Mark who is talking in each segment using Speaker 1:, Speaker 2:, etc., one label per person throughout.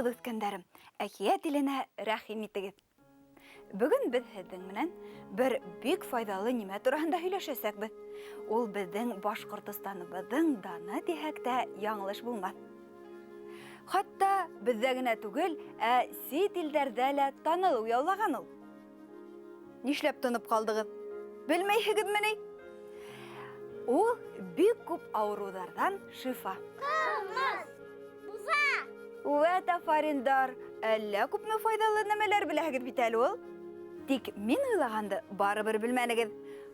Speaker 1: Һаумыһығыҙ, үҫкәндәрем! Әкиәт иленә рәхим итегеҙ! Бөгөн беҙ һеҙҙең менән бер бик файҙалы нимә тураһында һөйләшәсәкбеҙ. Ул беҙҙең Башҡортостаныбыҙҙың даны тиһәк тә яңылыш булмаҫ. Хатта беҙҙә генә түгел, ә сит илдәрҙә лә танылыу яулаған ул. Нишләп тынып ҡалдығыҙ? Белмәйһегеҙме ни? Ул бик күп ауырыуҙарҙан шифа.
Speaker 2: Ҡымыҙ! Буза!
Speaker 1: Үәт, афариндар! Әллә күпме файҙалы нәмәләр беләһегеҙ бит әле ул. Тик мин уйлағанды барыбер белмәнегеҙ.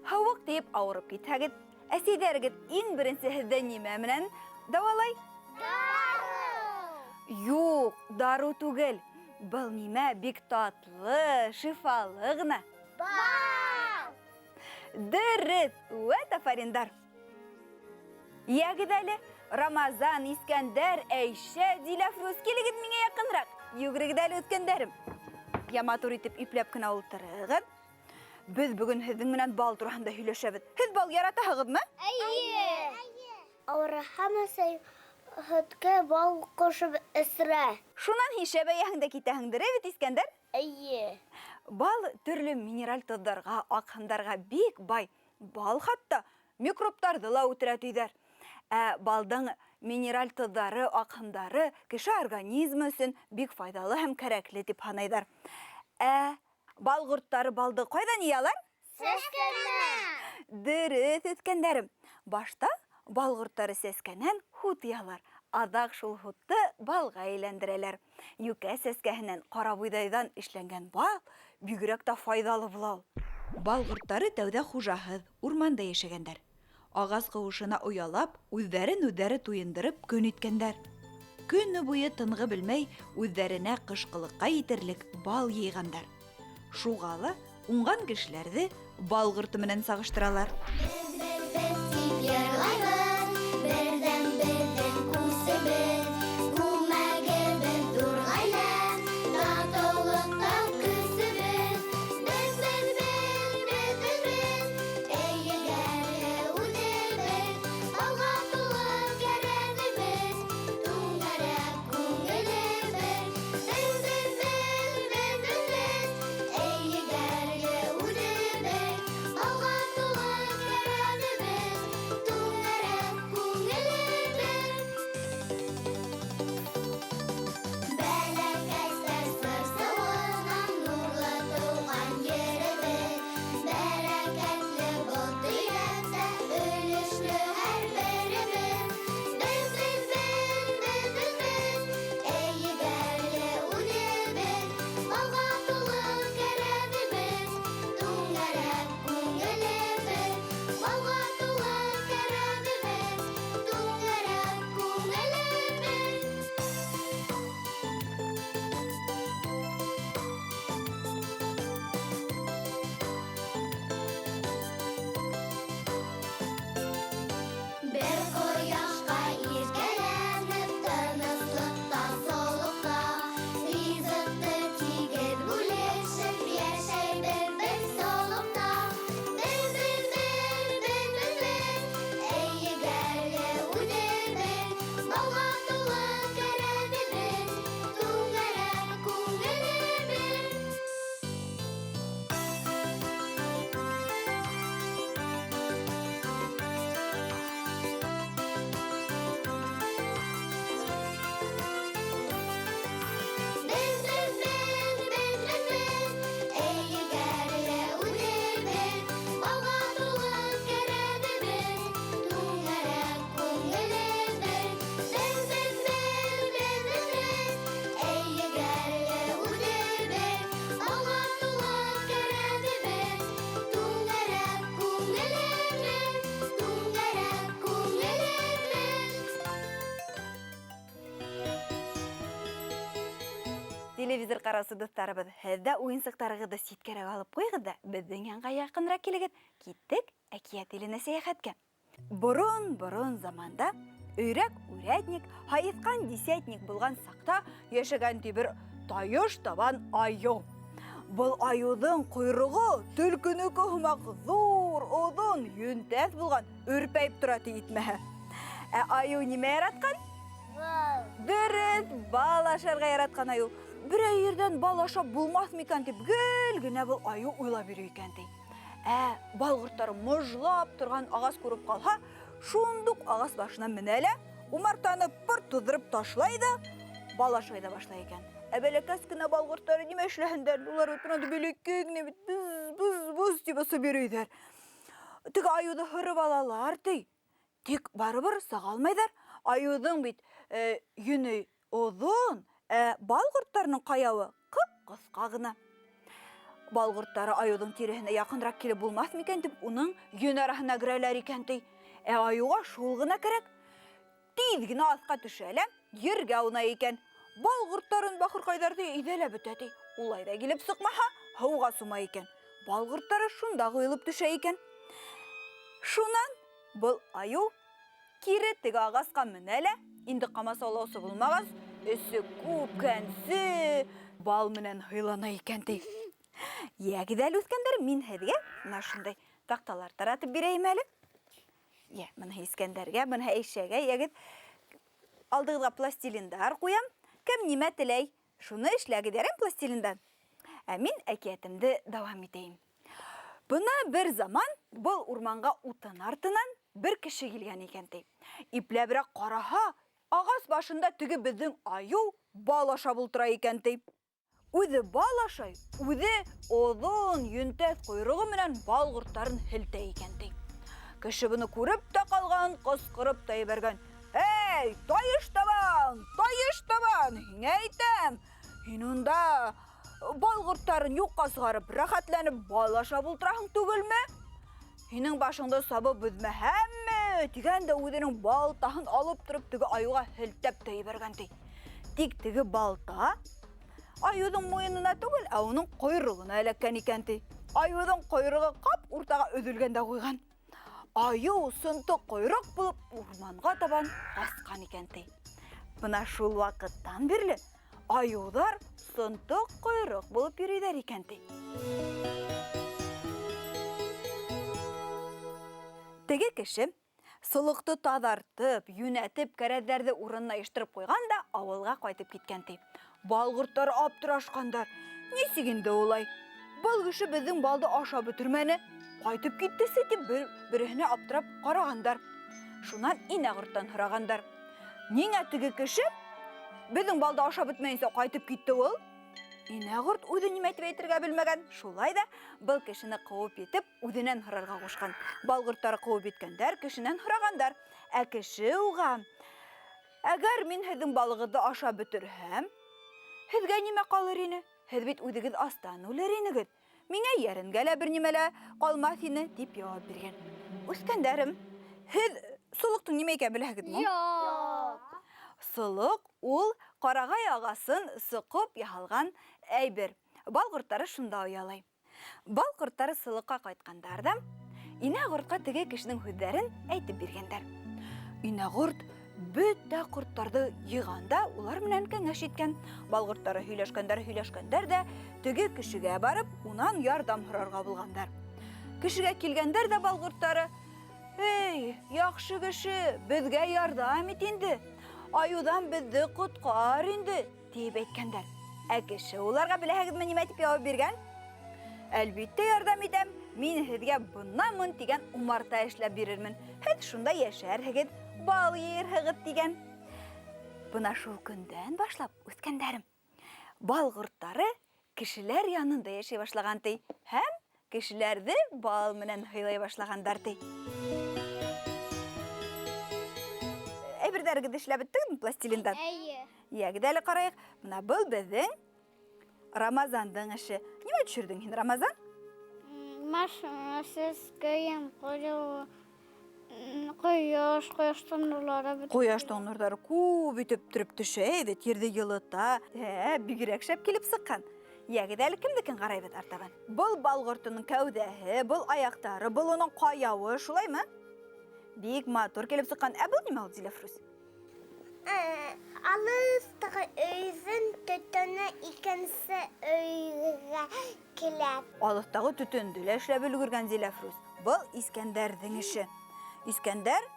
Speaker 1: Һыуыҡ тейеп ауырып китһәгеҙ, әсәйҙәрегеҙ иң беренсе һеҙҙе нимә менән дауалай?
Speaker 2: Дарыу!
Speaker 1: Юҡ, дарыу түгел. Был нимә бик татлы. Татлы, шифалы ғына.
Speaker 2: Бал!
Speaker 1: Дөрөҫ, вәт афариндар. Йәгеҙ әле, Рамазан, Искәндәр, Әйшә, Диләфрүз, килегеҙ миңә яҡынраҡ. Йүгерегеҙ әле, үҫкәндәрем. Я матур итеп ипләп кенә ултырығыҙ. Беҙ бөгөн һеҙҙең менән бал тураһында һөйләшәбеҙ. Һеҙ бал яратаһығыҙмы?
Speaker 2: Эйе. Ауырыһам, әсәй һөткә бал ҡушып эсерә.
Speaker 1: Шунан һин шәбәйәһең дә китәһеңдер, ә бит, Искәндәр?
Speaker 2: Эйе.
Speaker 1: Бал төрлө минераль тоҙҙарға, аҡһымдарға бик бай. Бал хатта микробтарҙы ла үтерә тиҙәр. Ә балдың минераль тоҙҙары, аҡһымдары кеше организмы өсөн бик файҙалы һәм кәрәкле дип һанайҙар. Ә бал ҡорттары балды ҡайҙан йыялар?
Speaker 2: Сәскәнән.
Speaker 1: Дөрөҫ, үҫкәндәрем. Башта бал ҡорттары сәскәнән һут йыялар, аҙаҡ шул һутты балға әйләндерәләр. Юкә сәскәһенән, ҡарабойҙайҙан эшләнгән бал бигерәк тә файҙалы була ул. Бал ҡорттары тәүҙә хужаһыҙ, урманда йәшәгәндәр. Ағас ҡыуышына оялап, үҙҙәрен-үҙҙәре туйындырып көн иткәндәр. Көне буйы тынғы белмәй, үҙҙәренә ҡышҡылыҡҡа етерлек бал йыйғандар. Шуға ла уңған кешеләрҙе бал ҡорто менән сағыштыралар.
Speaker 2: Без, без, без дип йырлайбыҙ, Берҙәм беҙҙең күсебеҙ, Күмәгебеҙ ҙур ғаилә, Татыулыҡта көсөбөҙ. Без, без, без, без, без, без, Эйегәре үҙебеҙ, Балға тулы кәрәҙебеҙ, Түңәрәк күңелебеҙ. Без, без, без, без, без, без, Эйегәре үҙебеҙ, Балға тулы кәрәҙебеҙ, Түңәрәк күңелебеҙ. Бәләкәстәр сыр-сыуынан нурлы тыуған еребеҙ, Бәрәкәтле был төйәктә өлөшлө һәр беребеҙ. Беҙ, беҙ, беҙ, беҙ, беҙ, беҙ, Эй, егәрле үҙебеҙ, Балға тулы кәрәҙебеҙ, Түңәрәк күңелебеҙ. Балға тулы кәрәҙебеҙ, Түңәрәк күңелебеҙ. Бер ҡояшҡа иркәләнеп, тыныслыҡта, солоҡта, ризыҡты тигеҙ бүлешеп, йәшәйбеҙ бер солоҡта. Беҙ, беҙ, беҙ, беҙ, беҙ, беҙ, эй, егәрле үҙебеҙ, балға тулы кәрәҙебеҙ, түңәрәк күңелебеҙ. Беҙ, беҙ, беҙ, беҙ, беҙ, беҙ, эй, егәрле үҙебеҙ, балға тулы кәрәҙебеҙ, түңәрәк күңелебеҙ. Беҙ, беҙ, беҙ, беҙ, беҙ, беҙ, эй, егәрле үҙебеҙ, балға тулы кәрәҙебеҙ, түңәрәк күңелебеҙ, түңәрәк күңелебеҙ.
Speaker 1: Телевизор ҡараусы дуҫтарыбыҙ, һеҙ ҙә уйынсыҡтарығыҙҙы ситкәрәк алып ҡуйығыҙ ҙа, беҙҙең янға яҡыныраҡ килегеҙ. Киттек әкиәт иленә сәйәхәткә. Борон-борон заманда өйрәк үрәдник, һайыҫҡан десятник булған саҡта йәшәгән ти бер тайыш табан айыу. Был айыуҙың ҡойроғо төлкөнөкө һымаҡ ҙур, оҙон, йөнтәҫ булған, өрпәйеп тора ти итмәһә. Ә айыу нимә яратҡан?
Speaker 2: Бал.
Speaker 1: Дөрөҫ, бал ашарға яратҡан айыу. Берәй ерҙән бал ашап булмаҫ микән тип гел генә был айыу уйлап йөрөй икән ти. Ә бал ҡорттары мыжлап торған ағас күреп ҡалһа, шундук ағас башына менә лә, умартаны пыр туҙҙырып ташлай ҙа, бал ашай ҙа башлай икән. Ә бәләкәс кенә бал ҡорттары нимә эшләһендәр? Улар бит бына бәләкәй генә бит, быз, быз, быз тип осоп йөрөйҙәр. Теге айыуҙы һырып алалар ти. Тик барыбер саға алмайҙар. Айыуҙың бит э, йөнө оҙон, ә бал ҡорттарының ҡаяуы ҡып-ҡыҫҡа ғына. Бал ҡорттары айыуҙың тиреһенә яҡыныраҡ килеп булмаҫ микән тип, уның йөн араһына керәләр икән ти. Ә айыуға шул ғына кәрәк. Тиҙ генә аҫҡа төшә лә, ергә аунай икән. Бал ҡорттарын бахырҡайҙарҙы иҙә лә бөтә ти. Улай ҙа килеп сыҡмаһа, һыуға сума икән. Бал ҡорттары шунда ҡойолоп төшә икән. Шунан был айыу кире теге ағасҡа менә лә, инде ҡамасаулаусы булмағас, эсе күпкәнсе бал менән һыйлана икән ти. Йәгеҙ әле, үҫкәндәр, мин һеҙгә мына шундай таҡталар таратып бирәйем әле. Йә, быныһы Искәндәргә, быныһы Әйшәгә, йәгеҙ. Алдығыҙға пластилиндар ҡуям. Кем нимә теләй, шуны эшләгеҙ, яраймы пластилиндан? Ә мин әкиәтемде дауам итәйем. Бына бер заман был урманға утын артынан бер кеше килгән икән ти. Ипләберәк ҡараһа, ағас башында теге беҙҙең айыу бал ашап ултыра икән ти. Үҙе бал ашай, үҙе оҙон йөнтәҫ ҡойроғо менән бал ҡорттарын һелтәй икән ти. Кеше быны күреп тә ҡалған, ҡысҡырып та ебәргән. Эй, тайыш табан, тайыш табан, һиңә әйтәм. Һин унда бал ҡорттарын юҡҡа сығарып, рәхәтләнеп бал ашап ултыраһың түгелме? Һинең башыңды сабып өҙмәһәмме? Тигән дә үҙенең балтаһын алып тороп теге айыуға һелтәп тә ебәргән ти. Тик теге балта айыуҙың муйынына түгел, ә уның ҡойроғона эләккән икән ти. Айыуҙың ҡойроғо ҡап уртаға өҙөлгән дә ҡуйған. Айыу сынтыҡ ҡойроҡ булып урманға табан ҡасҡан икән ти. Бына шул ваҡыттан бирле айыуҙар сынтыҡ ҡойроҡ булып йөрөйҙәр икән ти. Теге кеше солоҡто таҙартып, йүнәтеп, кәрәҙҙәрҙе урынына йыштырып ҡуйған да ауылға ҡайтып киткән ти. Бал ҡорттары аптырашҡандар. Нисек инде улай? Был кеше беҙҙең балды ашап бөтөрмәне, ҡайтып киттесе тип бер береһенә аптырап ҡарағандар. Шунан инә ҡорттан һорағандар. Ниңә теге кеше беҙҙең балды ашап бөтмәйенсә ҡайтып китте ул? Инә ҡорт үҙе нимә тип әйтергә белмәгән. Шулай ҙа был кешене ҡыуып етеп, үҙенән һорарға ҡушҡан. Бал ҡорттары ҡыуып еткәндәр, кешенән һорағандар. Ә кеше уға: "Әгәр мин һеҙҙең балығыҙҙы ашап бөтөрһәм, һеҙгә нимә ҡалыр ине? Һеҙ бит үҙегеҙ астан үлер инегеҙ. Миңә йәренгә лә бер нимә лә ҡалмаҫ ине", тип яуап биргән. Үҫкәндәрем, һеҙ солоҡтоң нимә икәнен беләһегеҙме?
Speaker 2: Юҡ.
Speaker 1: Солоҡ ул ҡарағай ағасын соҡоп яһалған әйбер. Бал ҡорттары шунда оялай. Бал ҡорттары солоҡҡа ҡайтҡандар ҙа, инә ҡортҡа теге кешенең һүҙҙәрен әйтеп биргәндәр. Инә ҡорт бөтә ҡорттарҙы йыйған да улар менән кәңәш иткән. Бал ҡорттары һөйләшкәндәр, һөйләшкәндәр ҙә теге кешегә барып, унан ярҙам һорарға булғандар. Кешегә килгәндәр ҙә бал ҡорттары: "Эй, яҡшы кеше, беҙгә ярҙам ит инде. Айыуҙан беҙҙе ҡотҡар инде", тип әйткәндәр. Ә кеше уларға беләһегеҙме нимә тип яуап биргән? Әлбиттә ярҙам итәм. Мин һеҙгә бынамын тигән умарта эшләп бирермен. Һеҙ шунда йәшәрһегеҙ, бал йыйырһығыҙ тигән. Бына шул көндән башлап, үҫкәндәрем, бал ҡорттары кешеләр янында йәшәй башлаған ти һәм кешеләрҙе бал менән һыйлай башлағандар ти. Әйберҙәрегеҙҙе эшләп бөттөгөҙмө пластилиндан?
Speaker 2: Эйе.
Speaker 1: Йәгеҙ әле ҡарайыҡ. Бына был беҙҙең Рамазандың эше. Нимә төшөрҙөң һин, Рамазан?
Speaker 2: Машина, сәскәйем, ҡояш, ҡояштың нурлары бөтә.
Speaker 1: Ҡояштың нурҙары күп итеп төрөп төшә, бит ерҙе йылыта. Ә, бигерәк шәп килеп сыҡҡан. Йәгеҙ әле кемдекен ҡарайбыҙ артабан? Был бал ҡортоноң кәүҙәһе, был аяҡтары, был уның ҡаяуы, шулаймы? Бик матур килеп сыҡҡан. Ә был нимә ул, Диләфрүз?
Speaker 2: Алыҫтағы өйҙөң төтөнө икенсе өйгә килә.
Speaker 1: Алыҫтағы төтөндө лә эшләп өлгөргән Диләфрүз. Был Искәндәрҙең эше. Искәндәр,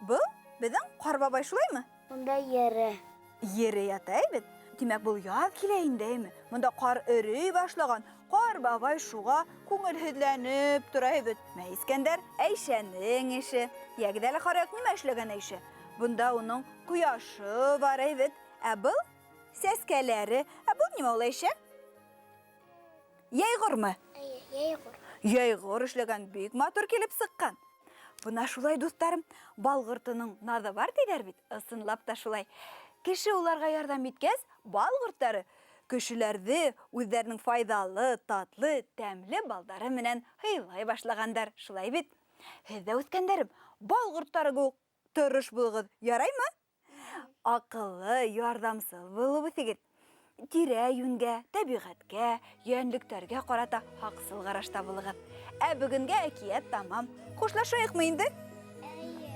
Speaker 1: был беҙҙең ҡар бабай, шулаймы?
Speaker 2: Унда ере.
Speaker 1: Ере ята бит. Тимәк, был яҙ килә инде, әйме? Монда ҡар эрей башлаган. Ҡар бабай шуға күңелһеҙләнеп тора бит. Мә, Искәндәр, Әйшәнең эше. Йәгеҙ әле ҡарайыҡ, нимә эшләгән Әйшә? Бында уның ҡояшы бар бит. Ә был сәскәләре. Ә был нимә ул, Әйшә? Йәйғормы?
Speaker 2: Әйе, йәйғор.
Speaker 1: Йәйғор эшләгән, бик матур килеп сыҡҡан. Бына шулай, дуҫтарым, бал ҡортоноң наҙы бар тиҙәр бит, ысынлап та шулай. Кеше уларға ярҙам иткәс, бал ҡорттары кешеләрҙе үҙҙәренең файҙалы, татлы, тәмле балдары менән һыйлай башлағандар, шулай бит? Һеҙ ҙә, үҫкәндәрем, бал ҡорттары кеүек тырыш булығыҙ, яраймы? Аҡыллы, ярҙамсыл булып үҫегеҙ. Тирә-йүнгә, тәбиғәткә, йәнлектәргә ҡарата һаҡсыл ҡарашта булығыҙ. Ә бөгөнгә әкиәт тамам. Хушлашайыҡмы инде?
Speaker 2: Әйе.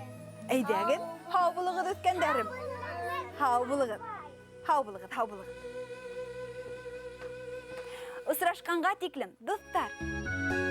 Speaker 1: Әйҙәгеҙ, һау булығыҙ, үҫкәндәрем. Һау булығыҙ. Һау булығыҙ, һау булығыҙ. Осрашҡанға тиклем, дуҫтар.